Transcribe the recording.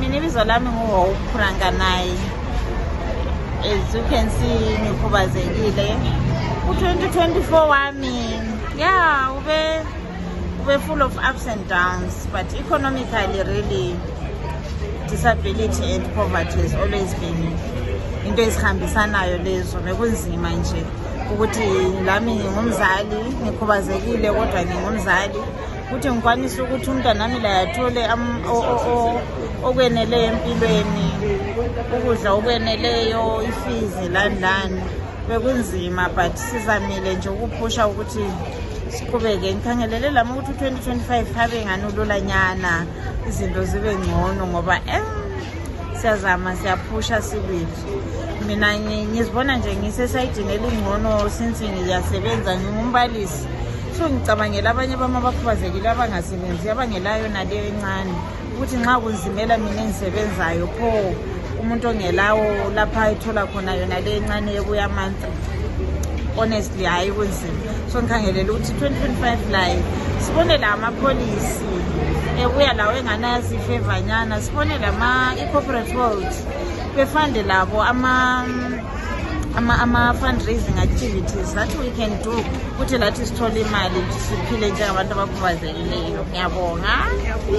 Mina ibizo lami nguHope. As you can see, ngikhubazekile. U-2024 wami, yeah, ube full of ups and downs, but economically, really, disability and poverty has always been into ezihambisanayo lezo. Bekunzima nje ukuthi lami ngingumzali ngikhubazekile kodwa ngingumzali ukuthi ngikwanisa ukuthi umntwana nami la yathole okweneleyo empilweni, ukudla okweneleyo, ifees landlani. Bekunzima but sizamile nje ukuphusha ukuthi siqhubeke. Ngikhangelele lami ukuthi u-2025 habe nganululanyana, izinto zibe ngcono ngoba siyazama siyaphusha sibili. Mina ngizibona nje ngisesayidini elingcono since ngiyasebenza, ngingumbalisi. So ngicabangela abanye bama bakhubazekile abangasebenzi abangelayo naleyo encane ukuthi nxa kunzimela mina engisebenzayo pho umuntu ongelawo lapha ayithola khona yona le encane yokuya month. Honestly hayi kunzima. So ngikhangelela ukuthi 2025 live sibone la amapolisi ebuya lawo enganazi ifavanyana, sibone lama i-corporate world befande labo ama-fundraising activities that we can do ukuthi lathi sithole imali siphile njengabantu abakhubazekileyo. Ngiyabonga.